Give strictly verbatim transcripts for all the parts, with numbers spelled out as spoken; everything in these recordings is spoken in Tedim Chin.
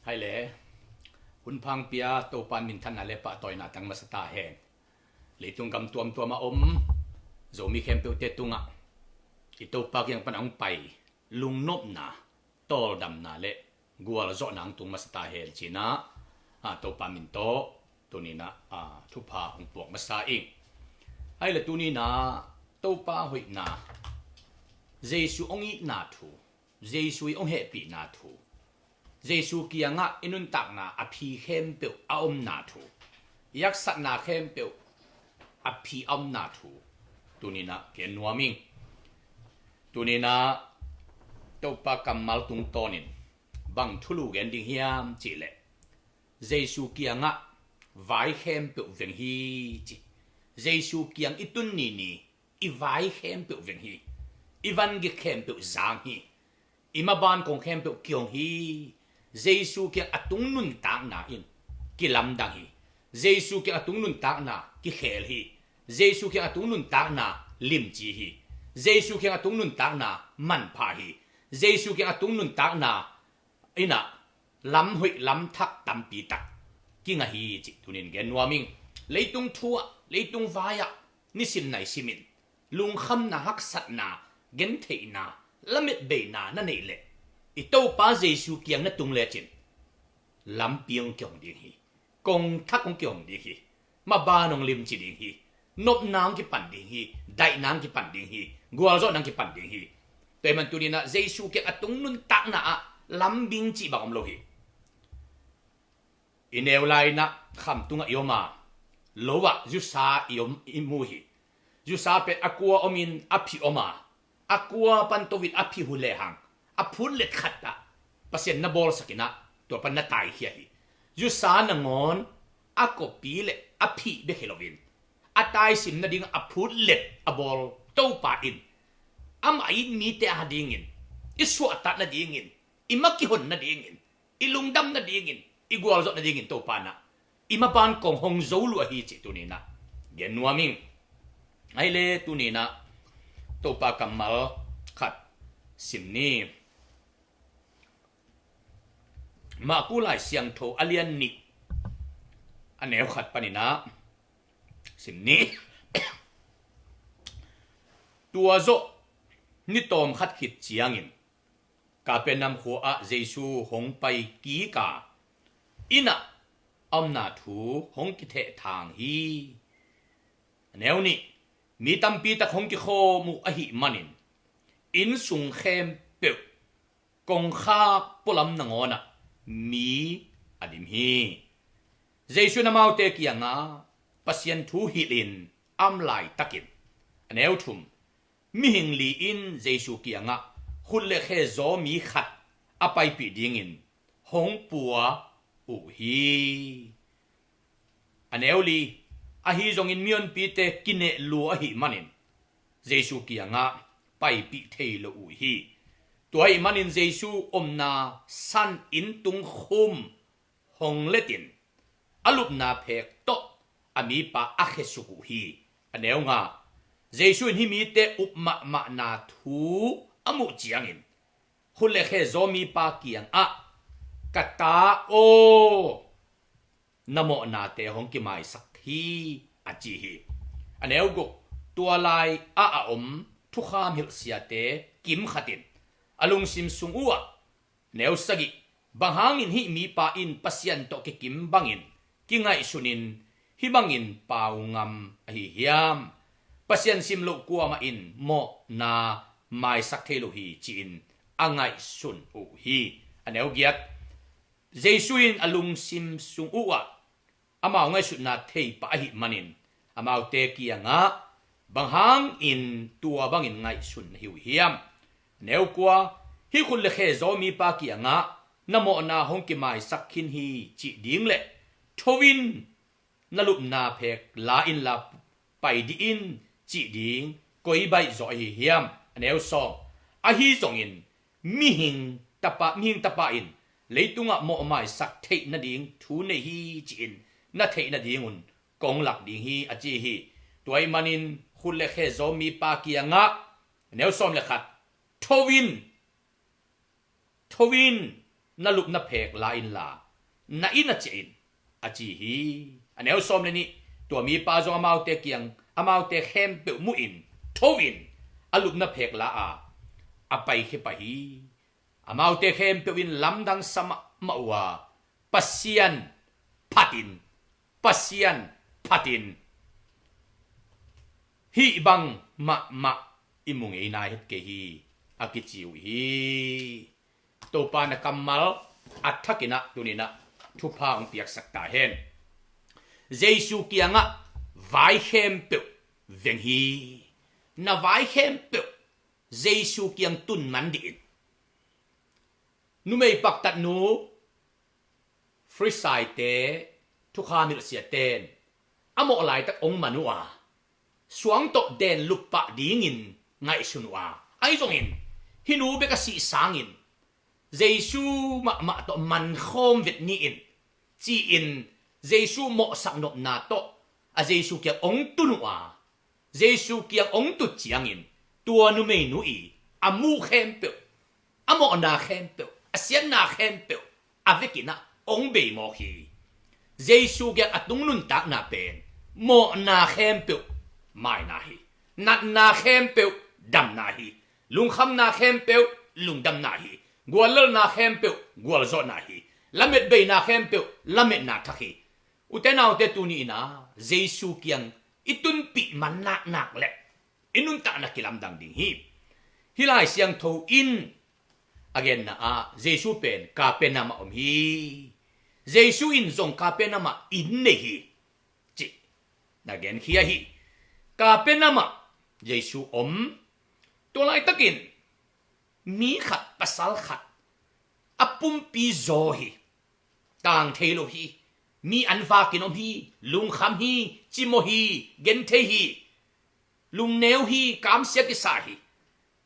Hai le, hun phang pia Topa minthanna le pahtawina tang masa ta hen. Leitung gam tuamtuam a om Zomi khempeuhte tungah i Topa kiang pan a hong pai lungnopna, tawldamna le gualzawhna hong tung masa ta hen cinah, a, Topa min tawh tuninah, a, thupha hong puak masa ing. Hai le tuninah Topa hoihna, Jesu hong itna thu, Jesu i hong hehpihna thu, Jesu kiangah i nuntakna a phi khempeuh a omna thu, i haksatna khempeuh a phi a omna thu tuninah gen nuam ing. Tuninah Topa kammal tungtawnin bang thulu gen ding hiam cihleh, Jesu kiangah vai khempeuh veng hi ci. Jesu kiang i tun nini i vai khempeuh veng hi. I vangik khempeuh zang hi. I maban kong khempeuh kihong hi. Jesu kiang a tung nuntakna in kilamdang hi. Jesu kiang a tung nuntakna kikhel hi. Jesu kiang a tung nuntakna limci hi. Jesu kiang a tung nuntakna manpha hi. Jesu kiang a tung nuntakna innah lam hoih lam thak tampi tak kingah hi cih tunin gen nuam ing. Leitung thu-ah, leitung vai-ah nisim nai simin lungkhamna, haksatna, gentheihna, lametbeina na neih leh i Topa Jesu kiang na tung lecin lampi hong kihong ding hi. Kong thak hong kihong ding hi. Maban hong limci ding hi. Nopna hong kipan ding hi. Daihna hong kipan ding hi. Gualzawhna hong kipan ding hi. Tua ahih man tuninah Jesu kiang a tung nuntakna ah lambing cih bang om lo hi. I neu lai-inah kham tungah i om a, lo-ah zusa i om i mu hi. Zusa pen a kua omin a phi om a, a kua pan to-in a phi hun lehang a phutlet khat ah Pasian na bawlsak inah tua pan na taikhia hi. Zusa nangawn a kopi le a phih bek hi loin a taisim nading a phutlet a bawl Topa in amah it mite a dingin, i suahtak nadingin, i ma kihon nadingin, i lungdam nadingin, i gualzawh nadingin Topa nah i maban kong hong zo lua hi cih tuninah gen nuam ing. Hai le tuninah Topa kammal khat sim ni. Maku Lai Siangtho a lian nih a neu khat paninah sim ni. Tua zawh ni tawm khat khit ciangin Kapernaum khua-ah Jesu hong pai kik a, innah a omna thu hong kithehthang hi. A neu nih, mi tampi tak hong kikhawm uh ahih manin inn sung khempeuh kongkhak pualam nangawnah mi a dim hi. Jesu in amaute kiangah Pasian thu hilhin a om laitakin, a neu thum, mihing li in Jesu kiangah khut le khe zaw mi khat a paipih dingin hong pua uh hi. A neu li, ahi zongin mihonpite kineh lua ahih manin Jesu kiangah paipih thei lo uh hi. Tua ahih manin Jesu omna san inn tung khum hong letin a lupna phek tawh a mipa a khesuk uh hi. A neu nga, Jesu in hih mite up mahmahna thu a muh ciangin khut le khe zaw mipa kiangah, "Ka ta aw, na mawhnate hong kimaisak hi," a ci hi. A neu guk, tua lai-ah a om thukham hilh siate kim khat in a lungsim sung uhah, neu sagih, bang hangin hih mipa in Pasian tawh kikim bangin kingaihsunin hih bangin pau ngam ahi hiam? Pasian sim loh kuamah in mawhna maisak thei lo hi, ci-in a ngaihsun uh hi. A neu giat, Jesu in a lungsim sung uhah amau ngaihsutna thei pah ahih manin amaute kiangah, "Bang hangin tua bangin ngaihsun na hi uh hiam?" A neu kua, hih khut le khe zaw mipa kiangah, "Na mawhna hong kimaisak khin hi," cih ding le, "Tho in, na lupna phek la inla pai dih in," cih ding koi baih zaw ahi hiam? A neu sawm, ahi zongin mihing tapa, mihing tapa in leitungah mawhmaisak theih nading thu nei hi, ci-in na theih nadingun kong lak ding hi, a ci hi. Tua ahih manin khut le khe zaw mipa kiangah, a neu sawm le khat, "Tho in, tho in, na lupna phek la inla, na inn ah ciah in, a ci hi. A neu sawm le nih, tua mipa zong amaute kiang, amaute khempeuh muhin, tho in, a lupna phek la a, a paikhia pah hi. Amaute khempeuh in lamdang sa mahmah uh a, Pasian phatin, Pasian phatin, hih bang mahmah i mu ngei nai het kei hi, a kici uh hi. Topa na kammal a thakin ah tuni-in ah thupha hong piaksak ta hen. Jesu kiangah vai khempeuh veng hi. Na vai khempeuh Jesu kiang tun man dih in. Numei paktatnu, Farisaite, thukhamilh siaten a mawh laitak hong man uh a, suang tawh den lup pah dingin ngaihsun uh a, ahi zongin hih nu bek a sih sangin Jesu mahmah tawh mankhawm vet ni in, ci-in Jesu mawhsak nopna tawh a Jesu kiang hong tun uh a, Jesu kiang hong tut ciangin tua numeinu i a mu khempeuh, a mawhna khempeuh, a siatna khempeuh a vekin ah hong bei mawk hi. Jesu kiang a tung nuntakna pen mawhna khempeuh maina hi. Natna khempeuh damna hi. Lungkhamna khempeuh lungdamna hi. Guallelhna khempeuh gualzawhna hi. Lametbeina khempeuh lametna thak hi. Ute naute, tuni-in ah Jesu kiang i tunpih man naknak le i nuntakna kilamdang ding hi. Hih Lai Siangtho in a genna ah Jesu pen Kapernaum ah om hi. Jesu in zong Kapernaum ah inn nei hi, ci na genkhia hi. Kapernaum ah Jesu om. Tua laitakin mi khat, pasal khat a pumpi zaw hi. Tang thei lo hi. Mi an vakin om hi. Lungkham hi. Cimawh hi. Genthei hi. Lungneu hi. Kamsia kisa hi.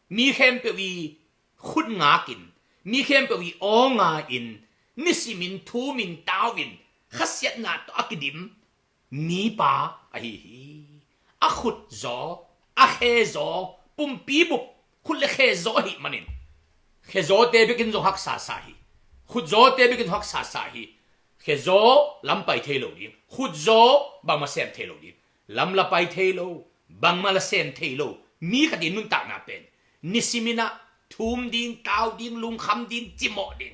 Mi khempeuh i khut ngakin, mi khempeuh i aw nga-in, nisimin, thumin, tau-in, khasiatna tawh a kidim mipa ahi hi. A khut zaw, a khe zaw, pumpi bup khut le khe zaw ahih manin, khe zawte bekin zong haksa sa hi. Khut zawte bekin zong haksa sa hi. Khe zaw lam pai thei lo ding, khut zaw bangmah sem thei lo ding, lam la pai thei lo, bangmah la sem thei lo mi khat i nuntakna pen nisimin ah thum ding, tau ding, lungkham ding, cimawh ding,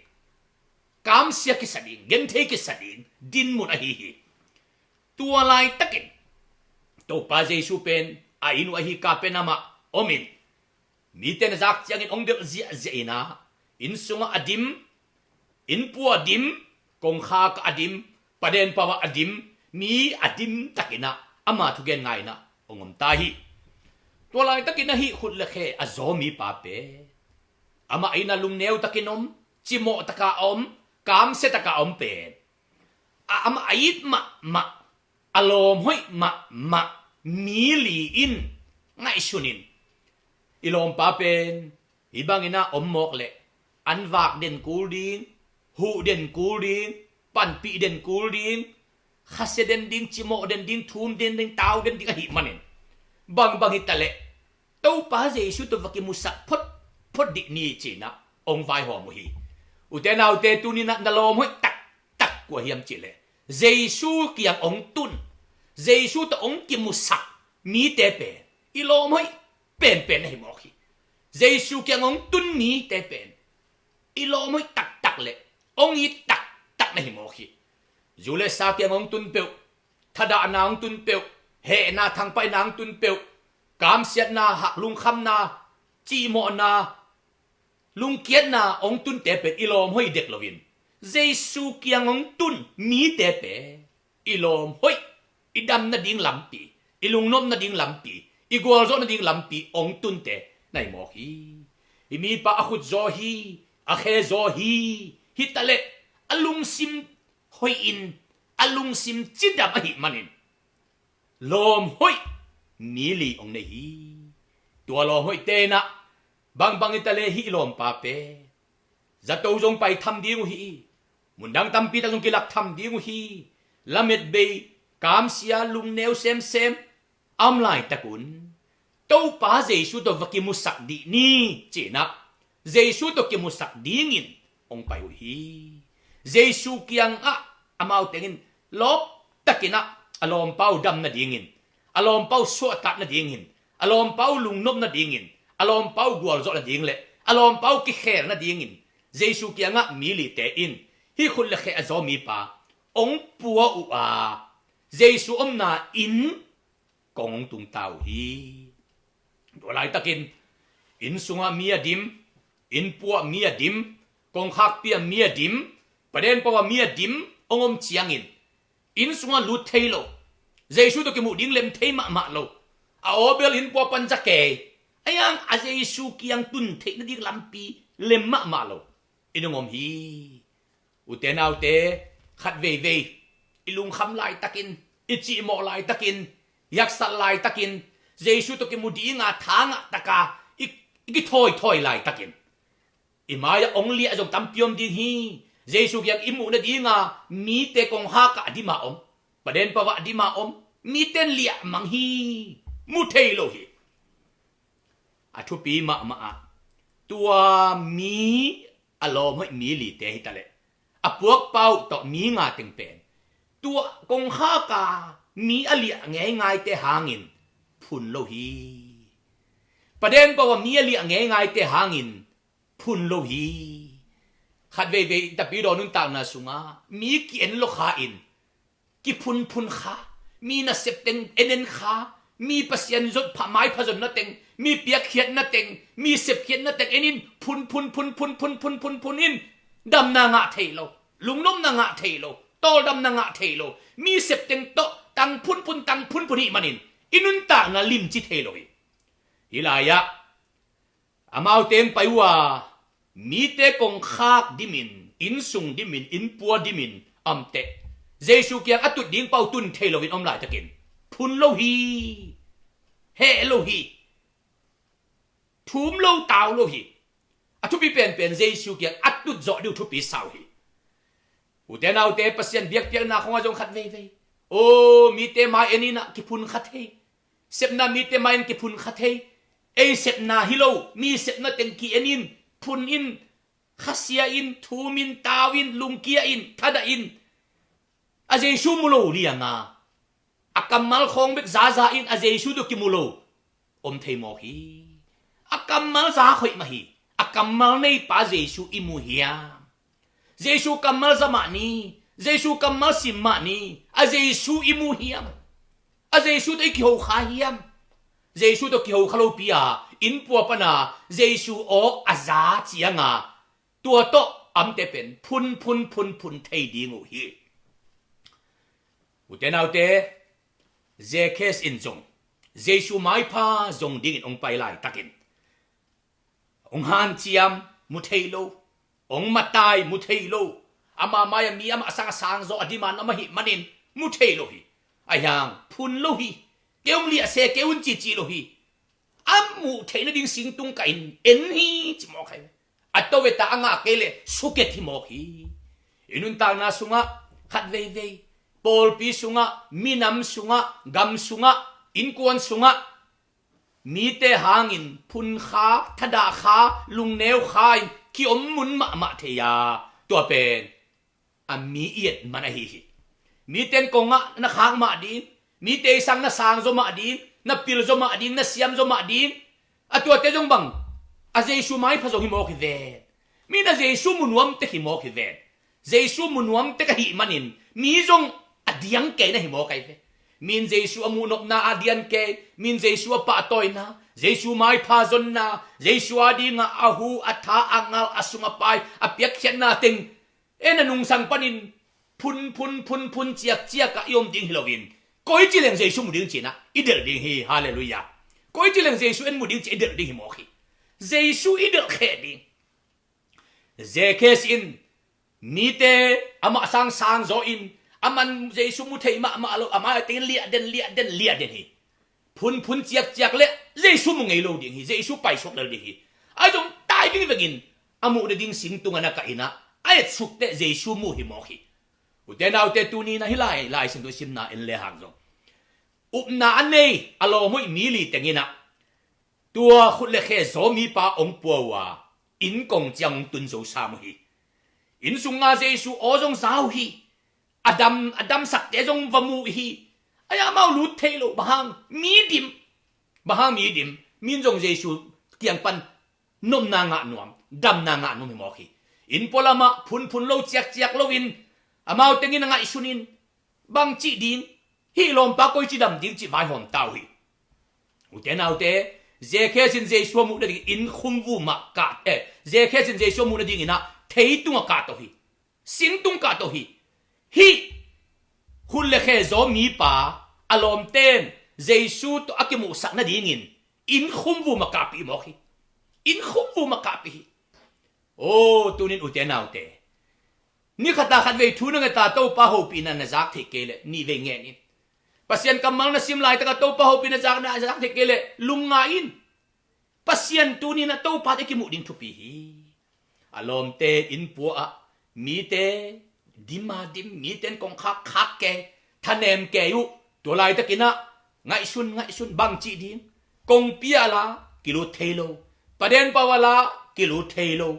kamsia kisa ding, genthei kisa ding dinmun ahi hi. Tua laitakin Topa Jesu pen a inn uh ahi Kapernaum ah om in, mite na zak ciangin hong delh ziahziah in ah, inn sungah a dim, innpu ah a dim, kongkhak ah a dim, paden pau ah a dim, mi a dim takin ah ama thugen ngai in ah hong om ta hi. Tua laitakin ah hih khut le khe a zaw mipa pen amah in ah lungneu takin om, cimawh taka om, kamsia taka om pen a, amah a it mahmah, a lawm hoih mahmah mi li in ngaihsun in, i lawmpa pen hih bangin ah om mawk leh an vak den kul ding, huh den kul ding, panpih den kul ding, khasia den ding, cimawh den ding, thum den ding, tau den ding ahih manin, bangbang hi ta leh Topa Jesu tawh va kimusak phot phot dih ni, ci-in ah hong vaihawm uh hi. Ute naute, tuni-in ah na lawm hoih taktak kua hiam cih leh Jesu kiang hong tun, Jesu tawh hong kimusak mite pen i lawm hoih penpen na hi mawk hi. Jesu kiang hong tun mite pen i lawm hoih taktak le hong it taktak na hi mawk hi. Zu le sa kiang hong tun peuh, thadahna hong tun peuh, hehna thangpaihna hong tun peuh, kamsiatna, hak lungkhamna, cimawhna, lungkiatna hong tunte pen i lawm hoih dek loin Jesu kiang hong tun mite pen i lawm hoih, i dam nading lampi, i lungnop nading lampi, i gualzawh nading lampi hong tunte na hi mawk hi. Hih mipa a khut zaw hi, a khe zaw hi, hi ta leh a lungsim hoih in, a lungsim cidam ahih manin lawm hoih mi li hong nei hi. Tua lawm hoihte in ah bangbang hi ta leh hih lawmpa pen zato zong pai tham ding uh hi. Mundang tampi tak zong kilak tham ding uh hi. Lametbei, kamsia, lungneu semsem a om laitakun Topa Jesu tawh va kimusak dih ni, ci-in ah Jesu tawh kimusak dingin hong pai uh hi. Jesu kiangah amau tengin lawp takinah a lawmpa uh dam nadingin, a lawmpa uh suahtak nadingin, a lawmpa uh lungnop nadingin, a lawmpa uh gualzawh nading le a lawmpa uh kikhel nadingin Jesu kiangah mi lite in hih khut le khe a zaw mipa hong pua uh a, Jesu omna inn kong hong tungta uh hi. Tua laitakin inn sungah mi a dim, inn puah mi a dim, kongkhakpi ah mi a dim, paden pau ah mi a dim hong om ciangin inn sungah lut thei lo, Jesu tawh kimuh ding lem thei mahmah lo, a awbel inn puah pan za kei, a iang a Jesu kiang tun theih nading lampi lem mahmah lo in hong om hi. Ute naute, khat veivei i lungkham laitakin, i cihmawh laitakin, i haksat laitakin, Jesu tawh kimu dinga thangah taka i, i kithawithawi laitakin i mai-ah hong liah zong tampi om ding hi. Jesu kiang i muh nadinga mite kongkhakah a dima om, paden pau ah a dima om, mite in liah mang hi. Mu thei lo hi. A thupi mahmah ah tua mi a lawm hoih mi lite hitaleh a puakpa uh tawh mi nga teng pen tua kongkhaka mi a liah ngeingaite hangin phun lo hi. Paden pau ah mi a liah ngeingaite hangin phun lo hi. Khat veivei tapi dawn nuntakna sungah mi ki-en lo kha in kiphunphun kha, mi nasep teng enen kha, mi Pasian zot pha, maipha zonna teng, mi piakkhiatna teng, mi sepkhiatna teng enin phunphun phunphun phunphun phunphun in damna ngah thei lo, lungnopna ngah thei lo, tawldamna ngah thei lo, mi sep teng tawh tang phunphun tang phunphun hih manin i nuntakna limci thei lo hi. Hih lai-ah amau teng pai uh a, mite kongkhak dimin, inn sung dimin, inn pua dimin a omteh Jesu kiang a tut ding pau tun thei loin om laitakin phun lo hi. Heh lo hi. Thum lo, tau lo hi. A thupi penpen Jesu kiang a tut zawh ding uh thupi sau hi. Ute naute, Pasian biakpiakna khongah zong khat veivei aw, mite mai enin ah kiphun kha thei. Sepna mite mai-in kiphun kha thei. Ei sepna hi lo, mi sepna teng ki-en in, phun in, khasia in, thum in, tau in, lungkia in, thadah in, a Jesu mu lo lianga a kammal khawng bek zaza in a Jesu tawh kimu lo om thei mawk hi. A kammal za khoih mah hi. A kammal neipa Jesu i mu hiam? Jesu kammal za mah ni, Jesu kammal sim mah ni, a Jesu i mu hiam? A Jesu tawh i kiho kha hiam? Jesu tawh kiho kha lopi a inn pua pana Jesu aw a za cianga tua tawh a omte pen phunphun phunphun thei ding uh hi. Ute naute, Zekhas in zong Jesu maipha zong dingin hong pai laitakin hong hanciam mu thei lo, hong matai mu thei lo, ama mai-ah mi amah sang a sangzaw a demand om ahih manin mu thei lo hi. Ahi hang phun lo hi. Kei hong liah se, kei un cici lo hi. A muh theih nading singtung kah in en hi ci mawk hi. A to ve ta, a ngah kei leh suket hi mawk hi. I nuntakna sungah khat veivei pawlpi sungah, minam sungah, gam sungah, innkuan sungah mite hangin phun kha, thadah kha, lungneu kha in ki-om mun mahmah thei a, tua pen a mi i et man ahi hi. Mite in kongah na khak mah ding, mite i sang na sangzaw mah ding, na pilzaw mah ding, na siamzaw mah ding. A tuate zong bang, a Jesu maipha zong hi mawk hi ven. Mi in a Jesu mu nuam tek hi mawk hi ven. Jesu mu nuam tek ahih manin mi zong a diang kei na hi mawk ahi ve. Mi in Jesu a muhnopna a diang kei, mi in Jesu a pahtawina, Jesu maipha zonna, Jesu a dinga a hu, a tha, a ngal, a sum a pai, a piakkhiatna teng en a nungsang panin phun phun phun phun ciakciak ah i om ding hi loin, koici leng Jesu mu ding cinah i delh ding hi. Halleluiah. Koici leng Jesu en mu ding ci i delh ding hi mawk hi. Jesu i delh kheh ding. Zekhas in mite amah sangsang zaw in, aman Jesu mu thei mahmah lo, amah tengin liahden liahden liahden hi. Phunphun ciakciak le Jesu mu ngei lo ding hi. Jesu paisuak lel ding hi. Ahi zong tai ding vekin a muh nading singtung a na kah inah a etsuk teh Jesu mu hi mawk hi. Ute naute, tuni na hih lai Lai Siangtho simna en le hang zong upna a nei a lawm hoih mi li teng inah tua khut le khe zaw mipa hong pua uh a, inn kong ciang hong tun zo sam uh hi. Inn sunga Jesu aw zong za uh hi. A dam, a damsakte zong va mu uh hi. Ai, amau lut thei lo, bang hang? Mi dim. Bang hang mi dim? Min zong Jesu kiang pan nopna ngah nuam, damna ngah nuam hi mawk hi. Inn pualamah phunphun lo, ciakciak loin amau tengin a ngaihsun in, bang cih ding, hih lawmpa koici dam ding cih vaihawm ta uh hi. Ute naute, Zakkhas in Jesu a muh nading inn khumvum ah kah, eh, Zakkhas in Jesu a muh nadingin ah theitung ah kahto hi. Singtung kahto hi. Hih khut le khe zaw mipa a lawmten Jesu tawh a kimuhsak nadingin inn khumvum ah kahpih mawk hi. Inn khumvum ah kahpih hi. Aw, tunin ute naute, ni khat a khat vei thu na nget a, Topa hopihna na zak theih kei leh nih vei ngen in. Pasian kammal na sim laitak a Topa hopihna zak, na zak theih kei leh lungngai in. Pasian tunin a Topa te kimuh ding thupi hi. A lawmte inn pua ah mite dim a dim, mite in kongkhak khak kei, thanem kei uh. Tua laitakin ah ngaihsun, ngaihsun, bang cih ding? Kongpi ah la kilut thei lo, paden pau ah la kilut thei lo.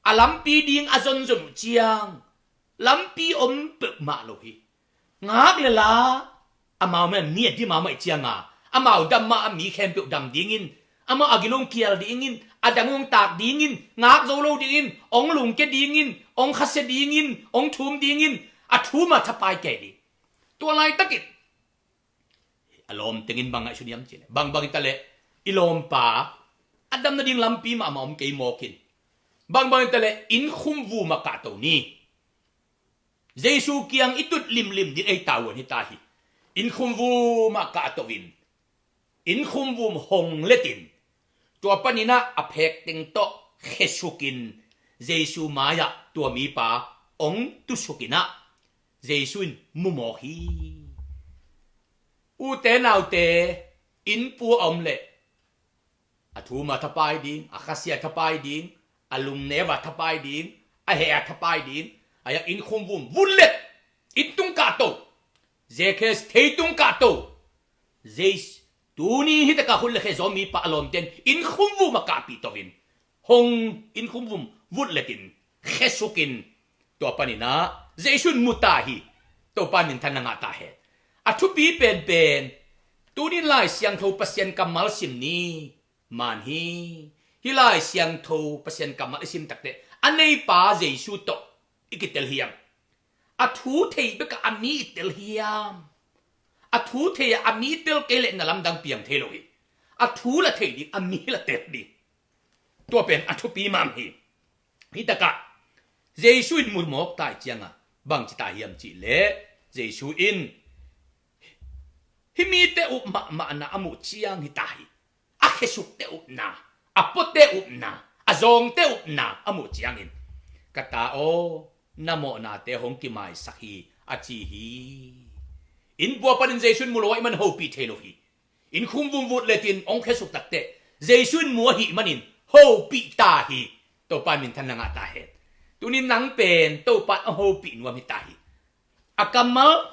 A lampi ding a zonzon uh ciang lampi om peuhmah lo hi. Ngak le la amau mah mi a dim a mah ih cianga, amau dam mah a mi khempeuh dam dingin, amau a gilong kial dingin, a dang hong tak dingin, ngak zo lo dingin, hong lungkia dingin, hong khasia dingin, hong thum dingin, a thum a thapai kei ding. Tua laitakin a lawm tengin bang ngaihsun hiam cih leh, bangbang hi ta leh i lawmpa a dam nading lampi mahmah om kei mawk in, bangbang hi ta leh inn khumvum ah kahto ni. Jesu kiang i tut limlim ding ei tavuan hi ta hi. Inn khumvum ah kahto in, inn khumvum hong letin, tua panin ah a phek teng tawh khesukin Jesu mai-ah tua mipa hong tusukin ah Jesu in mu mawk hi. Ute naute, inn pua a om leh a thum a thapai ding, a khasia thapai ding, a lungneu a thapai ding, a heh a thapai ding. A yak inn khumvum vutlet, inn tung kahto. Zakkhas theitung kahto. Jesu, tuni hi taka khut le khe zaw mipa a lawmten inn khumvum ah kahpih to in, hong inn khumvum vutletin, khesukin, tua panin ah Jesu in mu ta hi. Topa minthanna ngah ta hen. A thupi penpen, tunin Lai Siangtho Pasian kammal sim ni. Man hi. Hih Lai Siangtho Pasian kammal i sim takteh a neipa Jesu tawh i kitel hiam? A thu thei bekah a mi i tel hiam? A thu thei a, a mi tel kei leh na lamdang piang thei lo hi. A thu la thei ding, a mi la tel ding. Tua pen a thupi mahmah hi. Hih takah Jesu in mu mawk ta ih cianga bang ci ta hiam cih leh, Jesu in hih mite up mahmahna a muh ciang hi ta hi. A khesukte upna, a puate upna, a zawngte upna a muh ciangin, ka ta aw, na mawhnate hong kimaisak hi, a ci hi. Inn pua panin Jesu in mu lo ahih man hopih thei lo hi. Inn khumvum vutletin hong khesuk takteh Jesu in mu ahih manin hopih ta hi. Topa in minthanna ngah ta hen. Tunin nang pen Topa in a hopih nuam hi ta hi. A kammal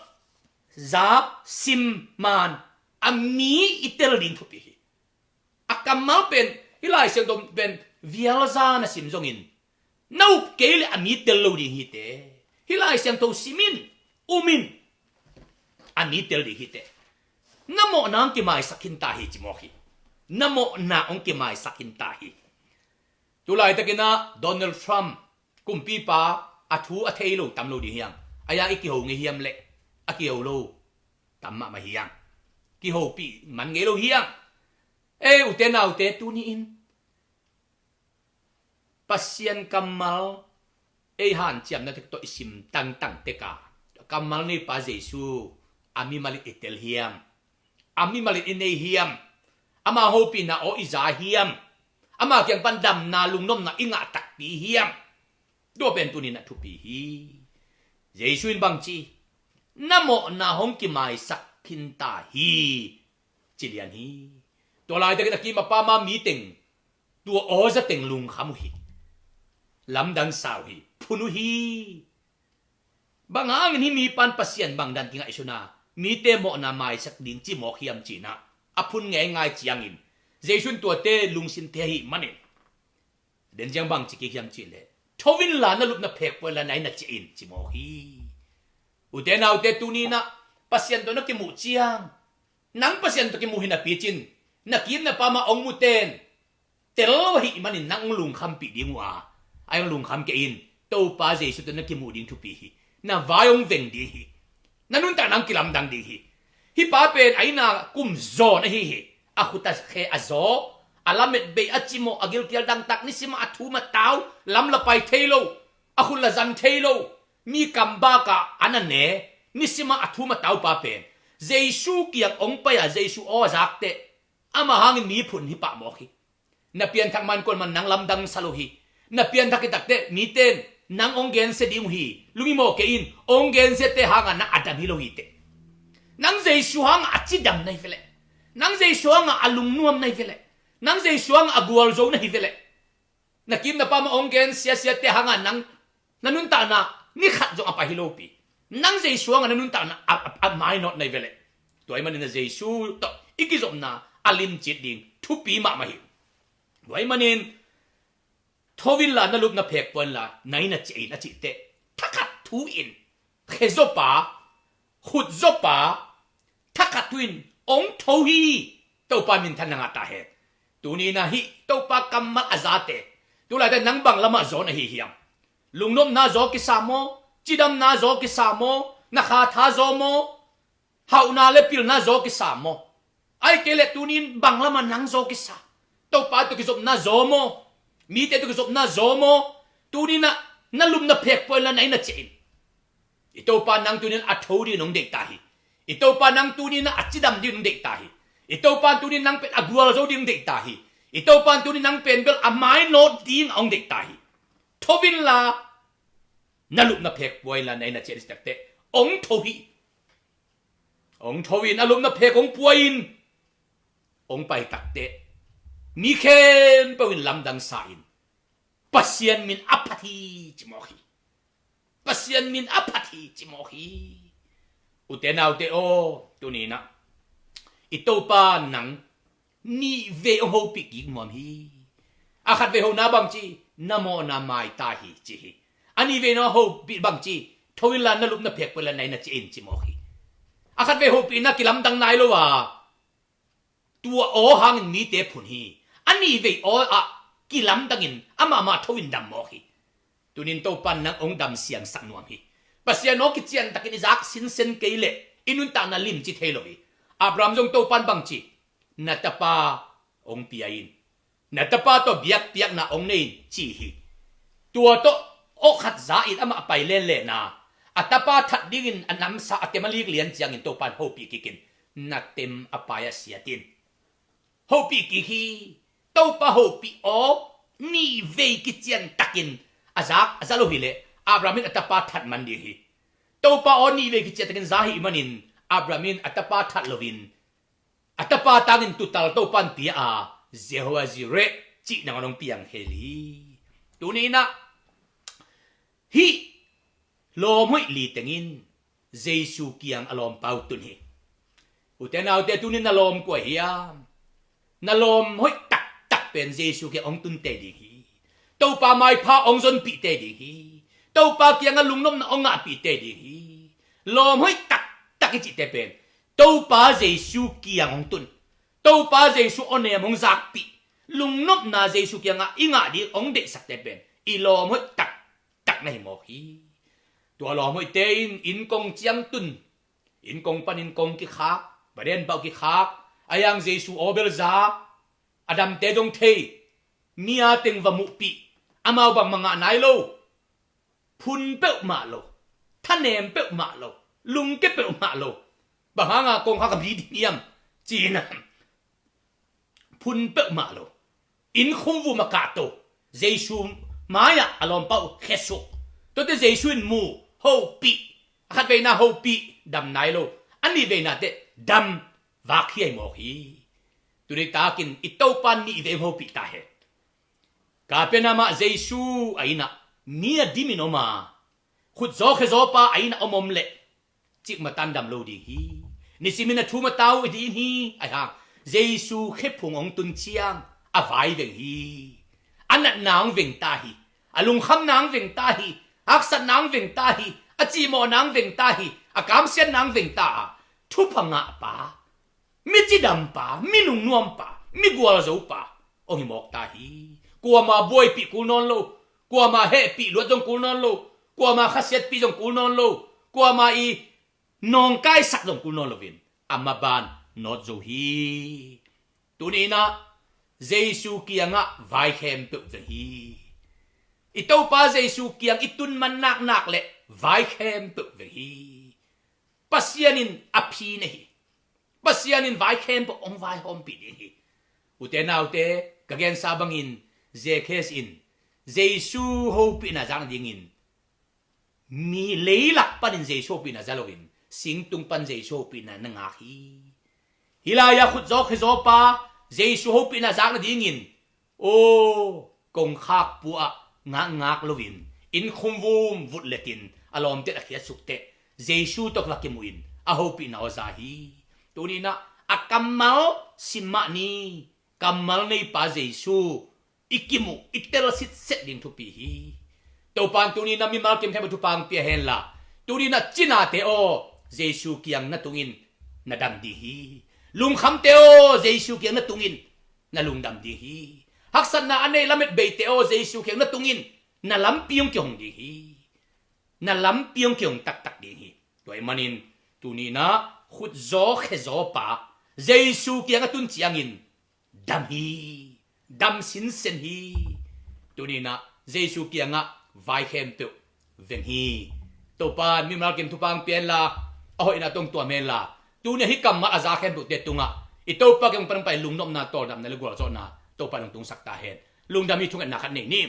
zak, sim, man, a mi i tel ding thupi hi. A kammal pen, hih Lai Siangtho pen vialza na sim zongin, na up kei leh a mi tel lo ding hi te. Hih Lai Siangtho sim in, um in, a mi tel ding hi te. Na mawhna hong kimaisak khin ta hi ci mawk hi. Na mawhna hong kimaisak khin ta hi. Tulaitakin ah Donald Trump kumpipa, a thu a thei lo tam lo ding hiang. A ya i kiho ngei hiam leh, a kiho lo tam mahmah hiang. Kihopih man ngei lo hiang. Ei, ute naute, tuni-in Pasian kammal ei hanciamna tek tawh i sim tangtang tek a, kammal neipa Jesu a mimal in i tel hiam? A mimal in i nei hiam? Ama hopihna aw i za hiam? Ama kiang pan damna, lungnopna i ngah takpi hiam? Tua pen tunin a thupi hi. Jesu in bang ci? Na mawhna hong kimaisak khin ta hi, ci lian hi. Tua laitakin a kim a pam a mi teng, tua awza teng lungkham uh hi. Lamdang sa uh hi, phun uh hi. Bang hangin hih mipa in Pasian bang dan kingaihsun a, mite mawhna maisak ding ci mawk hiam ci-in ah a phun ngeingai ciangin, Jesu in tuate lungsim thei ahih manin, den ciang bang ci kik hiam cih leh, Tho inla na lupna phek pua inla na inn ah ciah in, ci mawk hi. Ute naute, tuni-in ah Pasian tawh na kimuh ciang, nang Pasian tawh kimuh hi napi cin, na kim na pam ah hong muten tel lo ahih manin nang hong lungkhampih ding uh a, a hong lungkham kei in. Topa Jesu tawh na kimuh ding thupi hi. Na vai hong veng ding hi. Na nuntakna hong kilamdang ding hi. Hih pa pen a inn ah kum zawn ahi hi. A khut a khe a zaw, a lamet bei a cimawh, a gilkial dangtak, nisim ah a thum a tau, lamla pai thei lo, a khut la zan thei lo, mi kam bak ah an a ne, nisim ah a thum a tau pa pen Jesu kiang hong pai a, Jesu aw a zak teh, amah hangin mi phun hi pah mawk hi. Na pianthak man kuaman nang lamdang sa lo hi. Na pianthak hi tak teh mite in nang hong gensia ding uh hi. Lunghimawh kei in, hong gensia te hang ah nang a dam hi lo hi teh. Nang Jesu hang ah a cidam na hi ve leh, nang Jesu hang ah a lungnuam na hi ve leh, nang Jesu hang ah a gualzo na hi ve leh, na kim na pam ah hong gensia sia te hang ah nang, na nuntakna ni khat zong a pai hi lopi. Nang Jesu hang ah na nuntakna a, a, a mainawt na hi ve leh. Tua ahih manin na Jesu tawh i kizopna a limcit ding thupi mahmah hi. Tua ahih manin, tho inla na lupna phek pua inla na inn ah ciah in, a cih teh, thakhat thu in, khe zawpa, khut zawpa, thakhat thu in hong tho hi. Topa minthanna ngah ta hen. Tuni-in ah hih Topa kammal a zate, tu laitakin nang bang lamah zaw na hi hiam? Lungnopna zaw kisa maw? Cidamna zaw kisa maw? Na kha tha zaw maw? Hauhna le pilna zaw kisa maw? Ahih kei leh tuni-in bang lamah nang zaw kisa? Topa tawh kizopna zaw maw? Mite tawh kizopna zaw maw? Tuni-in ah na lupna phek pua inla na inn ah ciah in. I Topa in nang tuni-in a tho dingin hong deih ta hi. I Topa in nang tuni-in ah a cidam dingin hong deih ta hi. I Topa in tuni-in nang pen a gualzo dingin hong deih ta hi. I Topa in tuni-in nang pen bel a mainawt dingin hong deih ta hi. Tho inla na lupna phek pua inla na inn ah ciah in, a cih tak teh hong tho hi. Hong tho in, a lupna phek hong pua in, hong pai tak teh mi khempeuh in lamdang sa in, Pasian min a phat hi, ci mawk hi. Pasian min a phat hi, ci mawk hi. Ute naute aw, tuni-in ah i Topa in nang nih vei hong hopih kik nuam hi. A khat vei hona bangci, na mawhna maita hi, ci hi. A nih vei hona hopih bangci, tho inla na lupna phek pua inla na inn ah ciah in, ci mawk hi. A khat vei hopihna kilamdang nai lo a, tua aw hangin mite phun hi. A nih vei aw ah kilamdangin amah mah tho in dam mawk hi. Tuni-in Topa in nang hong dam siangsak nuam hi. Pasian aw kiciantakin i zak sinsen kei leh i nuntakna limci thei lo hi. Abraham zong Topa in bangci, na tapa hong pia in, na tapa tawh biakpiakna hong nei in, ci hi. Tua tawh aw khat za in amah a pai lenlen a, a tapa that dingin a namsa a tem a lik lian ciangin Topa in hopih kik in, na tem a pai a siat in. Hopih kik hi. Topa hopih aw nih vei kiciantakin a zak a za lo hi leh Abraham in a tapa that man ding hi. Topa aw nih vei kiciantakin za ahih manin Abraham in a tapa that loin, a tapa tangin tuutal Topa in pia a, Jehovah Jireh cih nangawn hong piang khel hi. Tuni-in ah hih lawm hoih li teng in Jesu kiang a lawmpa uh tun hi. Ute naute, tuni-in na lawm kua hiam? Na lawm hoih taktak pen Jesu kiang hong tun tei ding hi. Topa maipha hong zonpih tei ding hi. Topa kiangah lungnopna hong ngahpih tei ding hi. Lawm hoih taktak i cihte pen Topa Jesu kiang hong tun, Topa Jesu awnem hong zakpih, lungnopna Jesu kiangah i ngah ding hong deihsakte pen i lawm hoih taktak na hi mawk hi. Tua lawm hoihte in inn kong ciang tun, inn kong panin kong kikhak, paden bauh kikhak, a yang Jesu aw bel za, a damte dong thei, mi a teng va muhpih, amau bangmah ngah nai lo, phun peuhmah lo, thanem peuhmah lo, lungke peuhmah lo, bang hanga kong kha ka bi ding hiam? Ci-in a phun peuhmah lo, inn khumvum a kahto, Jesu mai-ah a lawmpa uh khesuk. Tuate Jesu in mu, hopih, a khat veina hopih, dam nai lo, a nih veina teh dam, vak hiai mawk hi. Tuni takin i Topa nih vei hopih ta hen. Kapernaum ah Jesu a inn ah mi a dimin om a, khutzaw khezawpa a inn ah om om leh cikmah tan dam lo ding hi. Nisimin a thum a tau ding hi. Ahi hang Jesu khephung hong tun ciang a vai veng hi. A natna hong veng ta hi. A lungkham nang veng ta hi, haksat nang veng ta hi, a cihmawh nang veng ta hi, a kamsiat nang veng ta a, thupha ngah pa, mi cidam pa, mi lungnuam pa, mi gualzo pa hong hi mawk ta hi. Kuama buaipih kul nawn lo, kuama hehpih luat zong kul nawn lo, kuama khasiatpih zong kul nawn lo, kuama i nawngkaisak zong kul nawn loin a maban nawt zo hi. Tuni inah Jesu kiangah vai khempeuh veng hi. I Topa Jesu kiang i tun man naknak le vai khempeuh veng hi. Pasian in a phi nei hi. Pasian in vai khempeuh hong vaihawmpih ding hi. Ute naute, ka gensa bangin Zakkhas in Jesu hopihna zak nadingin mi leilak panin Jesu hopihna za loin singtung pan Jesu hopihna na ngak hi. Hih lai-ah khutzaw khezaw pa Jesu hopihna zak nadingin, aw, kongkhak pu-ah ngakngak loin inn khumvum vutletin a lawmte a khiatsuk teh Jesu tawh va kimuhin a hopihna aw za hi. Tuni inah a kammal sim mah ni. Kammal neipa Jesu i kimuh, i tel sitset ding thupi hi. Topa in tuni inah mimal kim khempeuh thupha hong pia henla, tuni inah cinate aw Jesu kiang na tungin na dam ding hi. Lungkhamte aw Jesu kiang na tungin na lungdam ding hi. Haksatna a nei lametbeite aw Jesu kiang na tungin na lampi hong kihong ding hi. Na lampi hong kihong taktak ding hi. Tua ahih manin tuni inah khutzaw khezaw pa Jesu kiang a tun ciangin dam hi. Dam sinsen hi. Tuni inah Jesu kiangah vai khempeuh veng hi. Topa in mimal kim thupha hong pia henla, a hoihna tawh hong tuam henla, tuni a hih kammal a za khempeuhte tungah i Topa kiang pan hong pai lungnopna, tawldamna le gualzawhna Topa in hong tungsak ta hen. Lungdam hi. Thungetna khat nei ni.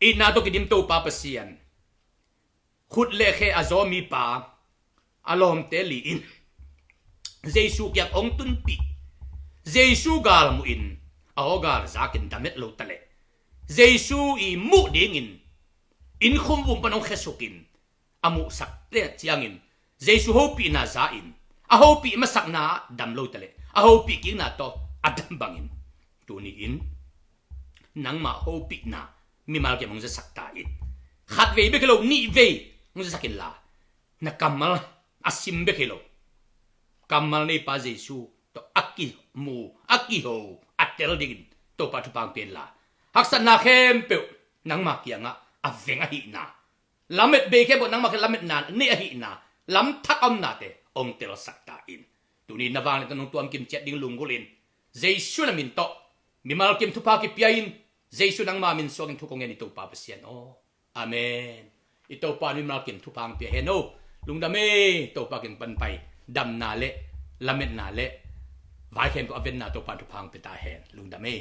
Itna tawh kidim Topa Pasian, khut le khe a zaw mipa, a lawmte li in Jesu kiang hong tunpih, Jesu gal muhin a aw gal zakin dam het lo taleh Jesu i muh dingin inn khumvum pan hong khesukin a muhsak te ciangin Jesu hopihna za in, a hopih masakna dam lo taleh a hopih kikna tawh a dam bangin, tuni in nangmah hopihna mimal kim hong zasak ta in. Khatvei bek hi lo, nihvei hong zasak inla, na kammal a sim bek hi lo, kammal neipa Jesu tawh a kimu, a kiho, a tel dingin Topa thupha hong pia henla, haksatna khempeuh nangma kiangah a veng ahihna, lametbei khempeuh nangma kiang lametna nei ahihna, lamthak a omnate hong telsak ta in. Tuni na vangliatna nong tuam kim ciat ding lunggulhin, Jesu na min tawh mimal kim thupha kipia in, Jesu nangma min suangin thu kong ngen hi Topa Pasian aw. Amen. I Topa in mimal kim thupha hong pia hen aw. Lungdam ei. Topa kiang pan pai damna le lametna le vai khempeuh a venna Topa in thupha hong pia ta hen. Lungdam ei.